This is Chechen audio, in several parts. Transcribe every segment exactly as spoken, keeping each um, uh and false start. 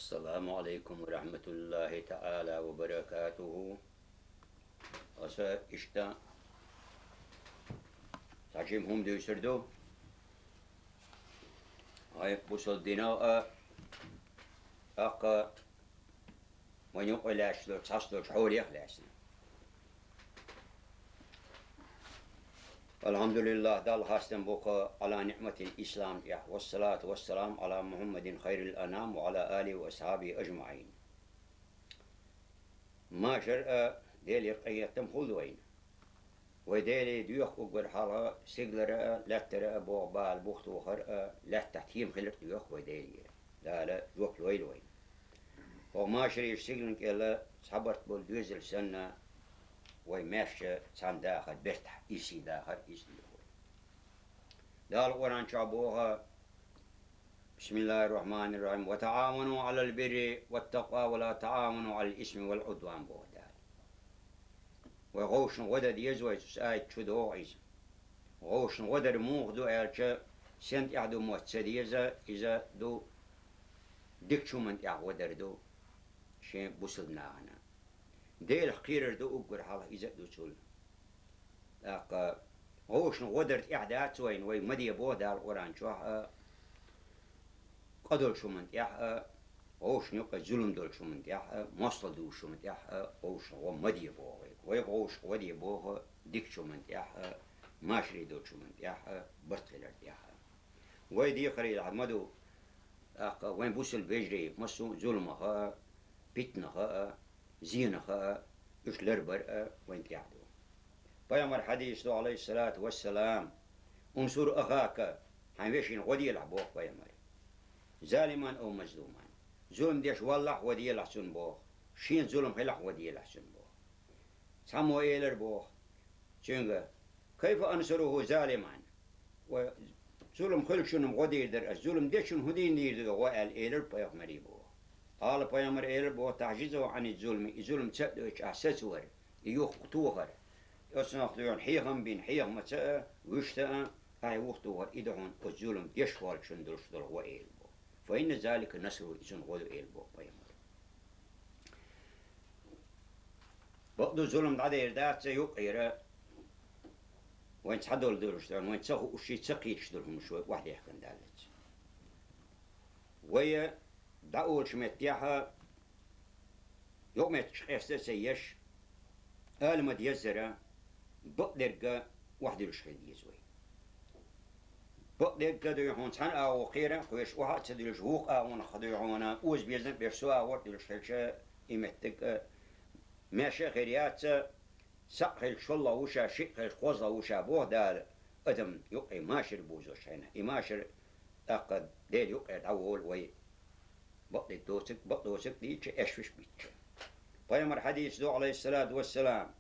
Ассаламу Ӏалайкум ва рахьматуллахӀи таӀала ва баракатухӀу. Аса иштта цхьа жима хӀума дуьйцур ду. Ай, бусалба динах а, тӀаккха вайн юкъе лаьтташ долчу цхьацца долчу хьолех а лаьцна. АлхьамдулиллахӀ, Далла хастам бу-кх Ӏала ниӀматил ислам тӀехь, вассалату вассаламу Ӏала Мухьаммадин хайрил анам ва Ӏала алихӀи ва асхьабихӀи ажмаӀин. Машар а, Делера къинхетам хуьлда вайна. Вай Деле доьху уггар хьалха, сигалара а, лаьттара а боху бала бух тохар а, лаьттахь тема хилар а доьху вай Деле. Дала жоп лойла вайна. ХӀокху машарийн сигалан кӀел цхьа барт болу доьзал санна, вай маьрша цхьаьна дахар бертахь, ирсе дахар иза доьху вай. Дала Къуръан чохь боху: «Бисмиллахир-рахманир-рахим. Ва таӀавану Ӏалал бирри ват-такъва ва ла таӀавану Ӏалал исми вал Ӏудван», боху Дала. Вай гӀовшашна гӀо дан деза вай, цу аят чу догӀу иза. ГӀовшашна гӀо дар муха ду аьлча, сен тӀехь ду мотт ца деза, иза ду дикачу хӀуманна тӀехь гӀо дар ду шен бусалба нахана. Делах кхерар ду уггар хьалха, иза а ду цул. ТӀаккха гӀовшашна гӀо дар тӀехь дац вайна, вай ма де боху Дала Къуръан чохь а, къа долчу хӀуманна тӀехь а, гӀовшашна юкъа зулам долчу хӀуманна тӀехь а, мостагӀа дуьйцучу хӀуманна тӀехь а, гӀовшашна гӀо ма де боху вай. Вай гӀовшашна гӀо де боху дикачу хӀуманна тӀехь а, машаре долчу хӀуманна тӀехь а, барт хилар тӀехь а. Вай декхарийлахь ма ду, тӀаккха вайн бусалба вежарий массо а зуламах а, питанах а, зенах а, уьш ларбар а вайн тӀехь ду. Пайхамар хьадийс ду, Ӏалайхиссалату вассалам: «Унсур ахака», хьайн вешина гӀо делахь, боху пайхамар. «Залиман ав мазлуман». Зулам деш валлахь а гӀо делахь цунна, боху. Шена зулам хилахь а гӀо делахь цунна, боху. Цхьаммо элира, боху, цуьнга: «Кайфа ансуруху залиман?» Вай, зулам хуьлучунна гӀо дийр дара ас, зулам дечунна хӀун дийр ду гӀо, аьлла элира пайхамаре, боху. Къала, пайхамар элира, боху: «Тахьжизу Ӏани зулми», и зулам ца а дойтуш ахь сацавар, и юхатохар. Оцунах дуьйна хьехам бина, хьехамца а, вуьшта а, ахь юхатохар, и ду хьуна оцу зулам деш волчунна долуш долу гӀо, элира, боху. «Фа инна залика насру», и цунна гӀо ду, элира, боху пайхамар. Бакъду, зулам дӀадер дац ца юкъера, вайн цхьадолу долуш дан, вайн ца хууш, ца кхеташ долу хӀумаш вай охьадехкина даллалц. Вай дӀаолучу меттехь а, юкъаметтигаш къеста а ца еш, ала ма-деззара, бакъдерг а охьадуьллуш хила деза вай. Бакъдерг а дуй хьуна цхьана агӀо кхера, кхоьруш охьа а ца дуьллуш, вукху агӀонах дуй хьуна озабезам а беш, цу агӀор а дуьллуш хилча, и меттиг а маьрша а хир яц, цхьаъ хилча шолгӀа ву ша, шиъ хилча кхозлагӀа ву ша, боху Дала, адам юкъе машар бузош хьайна. И машар тӀаккха Делан юкъера дӀаволу вай. Бакъдерг доцург, бакъдоцург дийцча, аьшпаш а битча. Пайхамар хьадийс ду, Ӏалайхиссалату вассалам: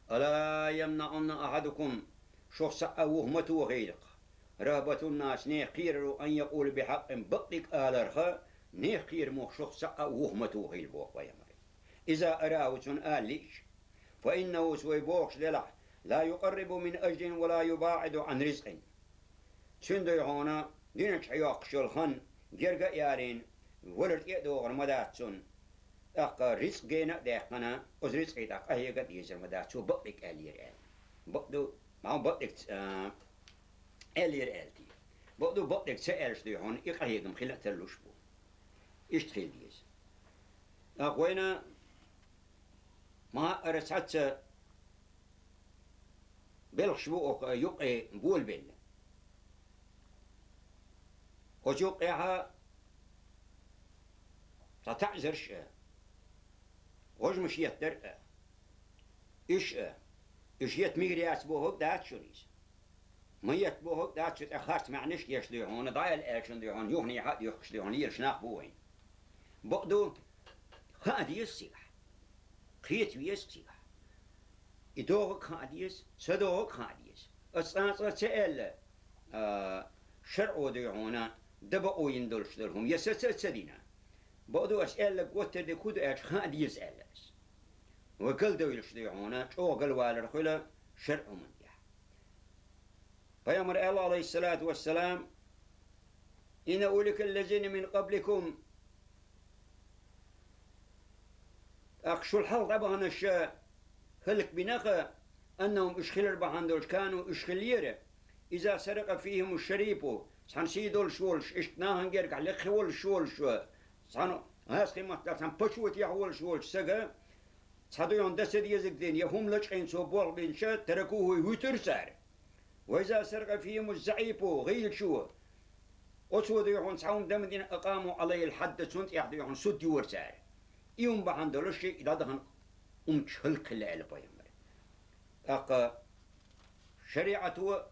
«Ала ямнаӀунна ахьадукум», шух цхьаъ а вуха ма тохийла-кх, «рахьбатун нас», нехан кхерар ву, «ан якъула бихьакъкъин», бакъдерг аларх, нехан кхерар мух шух цхьаъ а вуха ма тохийла, боху пайхамар. «Иза араху», цунна ала лиъча. «Фа иннаху», вай бохуш делахь, «ла юкъаррибу мин ажрин ва ла юбаӀиду Ӏан ризкъин». Цуьнан дуй хьуна, дуьнен чу хьайоккхуш йолу хан герга а ялийна, валар тӀе а догӀур ма дац цунна. ТӀаккха рицкъ гена а даьккхина, оцу рицкъе тӀаккха къахьега а дезар ма дац, цо бакъдерг аьллера аьлла. Бакъду, ма бакъдерг ца, а, аьллера аьлла те. Бакъду, бакъдерг ца аьлча дуй хьуна, и къахьегам хила а тарлуш бу. Иштта хила деза. ТӀаккха вайна ма-, ара цхьацца белхаш бу оха юкъе болабелла. Оцу юкъехьа цхьа таӀзарш а, гӀожмаш еттар а, уьш а, уьш етта мегар яц бохург дац шуна иза. Ма етта бохург дац, цу тӀе харц маьӀнаш а еш дуй хьуна, дӀааьлла аьллачун дуй хьуна, юханехьа а дуьхкуш дуй хьуна, лелаш нах бу вайн. Бакъду, хаа деза цигахь. Кхета веза цигахь. И догӀург хаа деза, ца догӀург хаа деза. Аса цкъа а ца аьлла, а, шарӀо дуй хьуна, дан бакъо йина долуш долу хӀума, я саца а ца дина. Бакъду, аса аьлларг гуттар дерг хӀун ду аьлча, хаа деза аьлла аса. Вай галдевлаш дуй хьуна, чӀогӀа галвалар хуьла шарӀ хӀуманна тӀехь. Пайхамар аьлла, Ӏалайхиссалату вассалам: «Инна улика ллазина мин къабликум». ТӀаккха шул хьалха дӀабаханаш хӀалакбинарах, أنهم, уьш хилар бахьана долуш, كانوا, уьш хиллера, إذا سرق فيهم الشريف, цхьана сий долуш волуш, иштта нахана гергахь лекха волуш волуш, цхьана гӀазкхийн маттахь цхьана пачо техь волуш волчу стага, цхьа дуьйхьун дан ца дезарг дина, я хӀума лачкъийна цо болх бинча, تركوه, вуьтура цара. وإذا سرق فيهم الضعيف, гӀийлачо, оцо дуьйхьун цхьа хӀума дан дина, أقاموا عليه الحد, цунна тӀехь дуьйхьун суд йора цара. И хӀума бахьана долуш и дӀадахана умча хӀаллакьхилла аьлла пайхамар. ТӀаккха шариӀато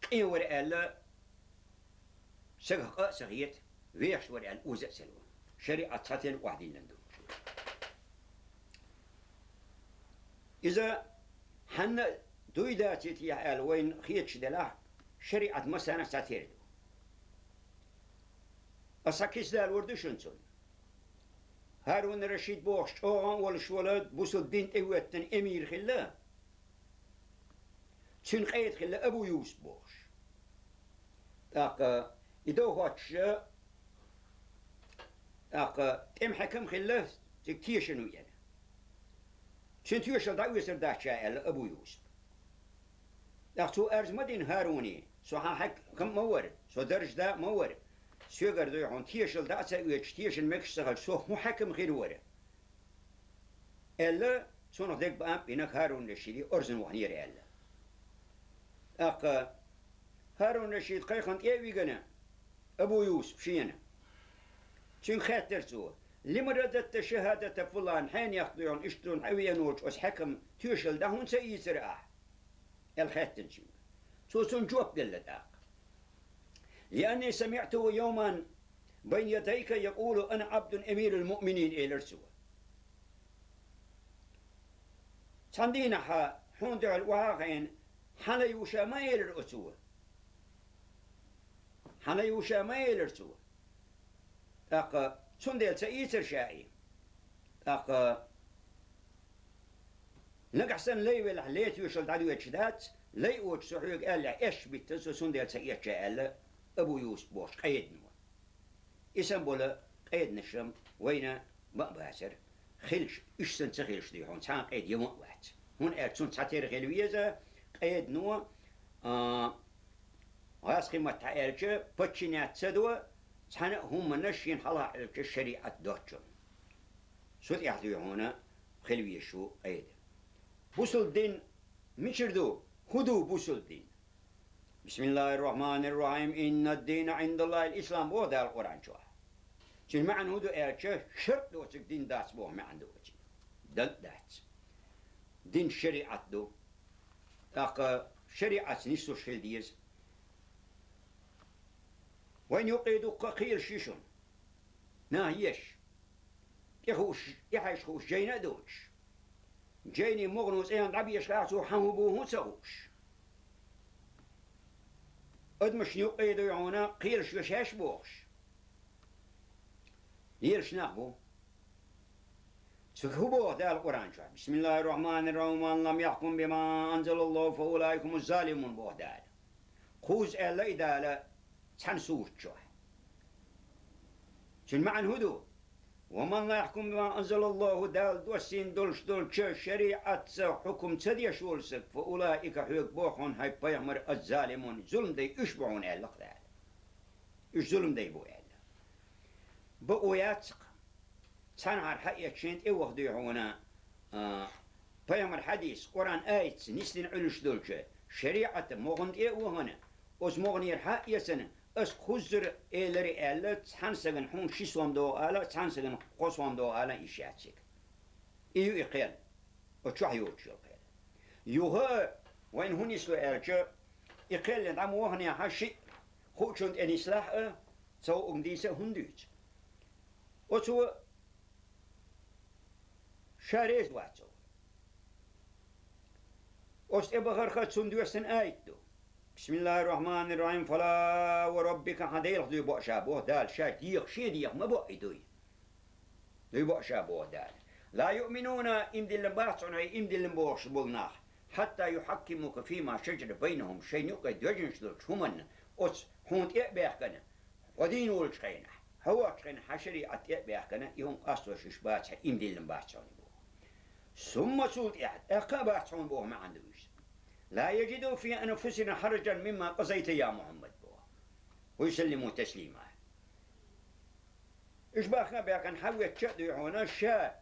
къен вара аьлла, сагах къа а ца хета, вехаш вара аьлла оза а ца ло. ШариӀат цхьатерра охьадиллина ду. Иза хьанна а дуй даций техьа аьлла вайна хеташ делахь, шариӀат массарна а цхьатерра ду. Аса кисдалор ду шуна цунна. ХӀарун Рашид бохуш чӀогӀа а волуш волу бусалба дин тӀехӀоьттина эмир хилла, цуьнан къеда хилла Абу Юсуп бохуш. ТӀаккха и дов хоттуш, тӀаккха тӀеман хьаькам хилла, цига тешан веана. Цуьнан тоьшалла дӀаоьцур дац ша аьлла Абу Юсуп. ТӀаккха цо арз ма дина ХӀаруне: «Со хьан хьаькам а ма вара, со даржа да а ма вара. Соьгара дуй хьуна тешалла дӀа а ца оьцуш, тешан мегаш ца хилча, со хӀун хьаькам хир вара?» аьлла, цунах дерг баам а бина, ХӀарун Рашиде орзан ваханера аьлла. ТӀаккха ХӀарун Рашид кхайкхина тӀе а вигина, Абу Юсуп шена. Цуьнга хаьттира цо: «لم رددت شهادة فلان, хьенех дуй хьуна иштта дуй хьуна хьан веана волчу оцу хьаькаман тоьшалла дӀа хӀунда ца ийцира ахь?» аьлла хаьттина цуьнга. Цо цунна жоп делла тӀаккха. «لأني سمعته يوما بين يديك يقول: أنا عبد أمير المؤمنين», элира цо. Цхьана дийнахь хьуна дуьхьал охьа а хиъна, хьан лай ву ша ма элира оцо. Хьан лай ву ша ма элира цо. ТӀаккха цундела ца ийцира ша и. ТӀаккха нагахь санна лай велахь, лай тоьшалла дӀадоьдуш дац, лай оцу со хьоьга аьллехь, эшаш биттина со, цундела ца эцча аьлла, Абу Юсуп бохуш къедано. И санна болу къеданаш-м вайна ма а бацара, хилча, уьш санна ца хилча дуй хьуна, цхьана къеда ян а вац. ХӀунда аьлча цунна цхьатерра хила веза, къедано, а, гӀазкхийн маттахь аьлча, подчинять ца до, цхьана а хӀуманаш шена хьалха Ӏуьллучу шариӀат доцчунна. Цу тӀехь дуй хьуна хила везаш ву къеда. Бусалба дин мичара ду? ХӀун ду бусалба дин? «بسم الله الرحمن الرحيم. إن الدين عند الله الإسلام», боху Дала Къуръан чохь. Цуьнан маьӀна хӀун ду аьлча, шарт доцург дин дац боху маьӀна ду оцу. Дан а дац. Дин шариӀат ду. ТӀаккха шариӀатца нислуш хила деза. Вайн юккъе дуккха а кхелаш ю шуна. Нах еш, тӀе хууш, тӀе хьаьжна хууш, жайна а доцуш. Жайни могӀано цӀена дӀабешахь, цо хьан хӀун бу хӀун ца хууш. Адамашна юккъе дуй хьуна кхелаш йо шаьш бохуш. Лелаш нах бу. Цу хӀун боху Дала Къуръан чохь? «بسم الله الرحمن الرحيم. ومن لم يحكم بما أنزل الله فأولئك هم الظالمون», боху Дала. Кхузза аьлла и Дала цхьана сурат чохь. Цуьнан маьӀна хӀун ду? «ومن لا يحكم بما أنزل الله», Дала доссийна долуш долчу шариӀатца хьукум ца деш волу стаг, «فأولئك», хьоьга боху хьуна хьайн пайхамар, «الظالمون», зулам дай уьш бу хьуна аьлла-кх Дала. Уьш зулам дай бу аьлла. Бакъо яц-кх, цхьанхьара хьаэцча шена тӀе ваха дуй хьуна, а, пайхамар хьадис, Къуръан аятца нисдина Ӏуьллуш долчу шариӀата могӀан тӀе а вахана, оцу могӀанера хьа а эцна, ас кхуззара элира аьлла, цхьана стагана хьуна ши сом догӀу ала, цхьана стагана кхо сом догӀу ала йиш яц цига. И ю и кхел, оцу чохь йоцуш йолу кхел. Юха а вайна хӀун нисло аьлча, и кхел дӀа ма ваханехьа, шиъ хуучунна тӀе нислахь а, ца хуугна дийца а хӀунда дуьйцу? Оцо ша реза вац цо. Оцу тӀе бахарх цунна доьссина аят ду. «بسم الله الرحمن الرحيم. فلا وربك», хьан Делах дуй боу ша, боху Дала, ша деха, шен деха ма боу и дуй. Дуй боу ша, боху Дала. «لا يؤمنون», ийман диллина бац хьуна хьайн ийман диллина бохуш болу нах. «حتى يحكموك فيما شجر بينهم», шайна юккъе доьжнаш долчу хӀуманна, оцу хьуна тӀе а баьхкина, хьо дийна волчу хенахь. Хьо воацача хана хьа шариӀат тӀа а баьхкина, и хӀума къасто шуьш бац хьа, иман диллина бац хьона боху. Сумма цул тӀаьхьа, тӀаккха а бац хьона боху маьӀна ду иза. لا يجدوا في أنفسهم حرجا مما قضيت يا محمد боху. ويسلموا تسليما. Уьш бахка а баьхкина хьа веттача а дуй хьона, ша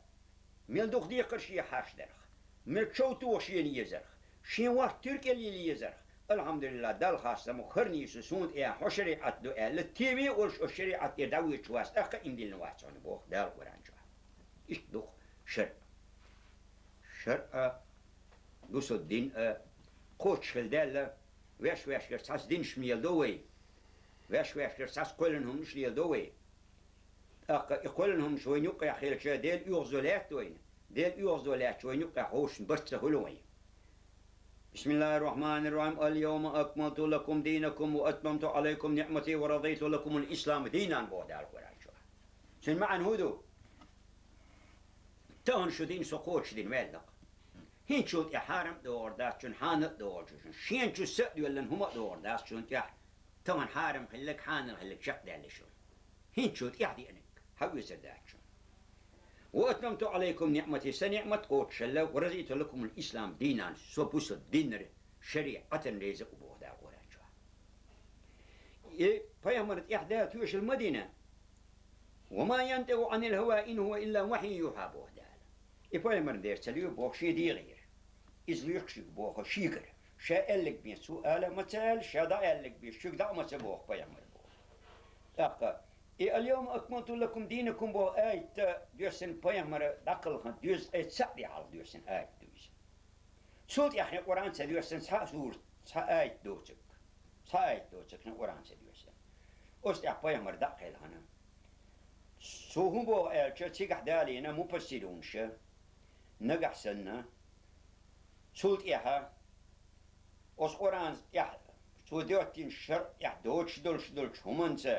мел дукха декхар шен хьаштарх, мел чов тоха шена езарх, шен ворта туьркӀелла езарх, алхьамдулиллахӀ, Далла хастам бу, хӀара нийсо суна тӀехьа хьо шариӀат ду аьлла, теме а олуш оцу шариӀат тӀера дӀавоьдуш вац, тӀаккха а иман диллина вац хьона боху Дала Къуръан чохь. Иштта ду-кх шарӀ. ШарӀ а, бусалба дин а кхочушхила даьлла, ваьш-ваьшкара цхьацца динаш леладо вай, ваьш-ваьшкара цхьацца кхоьллина хӀуманаш леладо вай. ТӀаккха и кхоьллина хӀуманаш вайна юккъехь хилча, Дела оьгӀазло лаьтта вайна. Дела оьгӀазло лаьтташ вайна юккъехь вовшашна барт ца хуьлу вайн. بسم الله الرحمن الرحيم. اليوم أكملت لكم دينكم وأتممت عليكم نعمتي ورضيت لكم الإسلام دينا боху Дала Къуръан чохь. Цуьнан маьӀна хӀун ду? Тахана шу дин со кхочушдина ваьлла-кх. ХӀинцачул тӀе хьарам а догӀур дац шуна, хьанал а догӀур дац шуна. Шена чу са а доьллина хӀума а догӀур дац шуна тӀехь. Тахана хьарам хилларг, хьанал хилларг чекхдаьлла шуна. ХӀинцачул тӀаьхьа деанарг хьан оьцур дац шуна. وأتممت عليكم نعمتي, сан ниӀмат кхочушхилла, ورضيت لكم الإسلام دينا, со бусалба диннара, шариӀатана реза а ву боху Дала Къуръан чохь. И пайхамар тӀехь Дала тоьшалла ма дина. وما ينطق عن الهوى إن هو إلا وحي يوحى боху Дала. И пайхамар дера ца лоьху боху шен дегӀера. Иза лоьху шуьга боху шегара. Ша аьлларг бен цо ала а ма ца аьлла, ша дӀааьлларг бен шуьга дӀа а ма ца боху пайхамар боху. ТӀаккха и اليوم أكملت لكم دينكم боху аят доьссина пайхамар дӀакхалхана дезткъе цхьаъ де хьалха доьссина аят ду иза. Цул тӀаьхьа хин Къуръан ца доьссина цхьа а сурат, цхьа аят доцург. Цхьа аят доцург хин Къуръан ца доьссина. Оцу тӀехь пайхамар дӀа а кхелхина. Цо хӀун боху аьлча, цигахь далийна муфассирунаша, нагахь санна, цул тӀаьхьа оцу Къуръан тӀехь цо доьттина шарӀ тӀехь доцуш долуш долчу хӀуманца,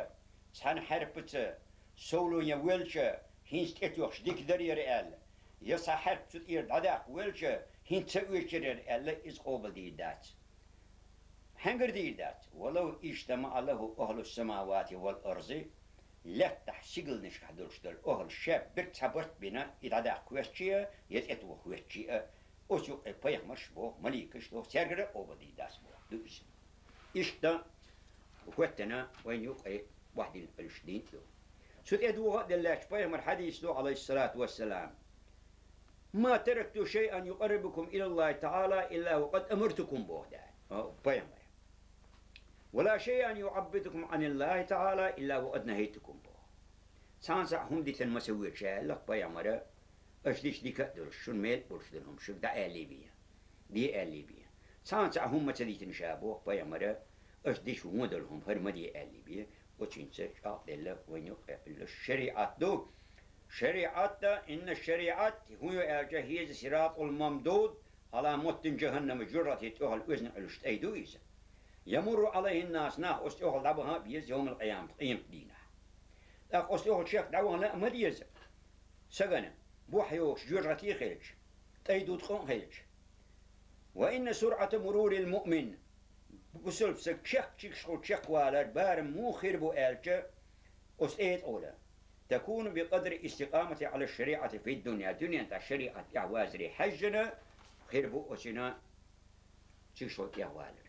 цхьана хьарпаца, совло ян велча, хӀинца тӀетоьхча дика дарера аьлла, я цхьа хьарп цу тӀера дӀадаккха велча, хӀинца ца оьцур яра аьлла, иза къобалдийр дац. Хьаьнгара дийр дац? ولو اجتمع له أهل السماوات والأرض, лаьттахь сигалнашкахь долуш долу охьалуш ша берг цхьа барт бина, и дӀадаккха хӀоьттича а, я тӀетоха хӀоьттича а, оцу юкъе пайхамарш боху, маликаш боху, цаьргара а къобалдийр дац боху, ду иза. Иштта хӀоьттина вайна юкъе бахьдина Ӏуьллуш дин а ду. Цу тӀе догӀа а деллачу пайхамар хьадис ду, Ӏалайхиссалату вассалам: «ما تركت شيئا يقربكم إلى الله تعالى إلا وقد أمرتكم» боху Дала, о, пайхамар. «ولا شيئا يبعدكم عن الله تعالى إلا وقد نهيتكم» боху. Цхьана цхьа хӀума дитина ма ца воьду ша аьлла пайхамара, аша дича дика а долуш, шуна мел а болуш долу хӀума шуьга дӀа аьллий бен, де аьллий бен. Цхьана цхьа хӀума ма ца дитина ша боху пайхамара, аша дича вон долу хӀума хӀара ма де аьллий бен, оцуьнца чӀагӀделла вайна юкъе Ӏуьллуш шариӀат ду. ШариӀат, إن الشريعة хӀун ю аьлча, هي الصراط الممدود على متن جهنم, жожагӀатин тӀехула оьзна Ӏуьллуш тӀай ду иза. يمر عليه الناس, нах оцу тӀехула дӀабахьа а беза йовмал къиямат, къемат дийнахь. ТӀаккха оцу тӀехула чекх дӀавахана а ма деза. Сагана, бухь йогуш жожагӀате хилча, тӀай дудкъа а хилча. وإن سرعة مرور المؤمن, бусалба стаг чекх чигашхула чекхвалар барам муха хир бу аьлча, оцу тӀе тӀехула, تكون بقدر استقامته على الشريعة في الدنيا, дуьнен тӀехь шариӀат тӀехь вазаре хьаьжжина, хир бу оцуьнан чигашхула тӀехвалар.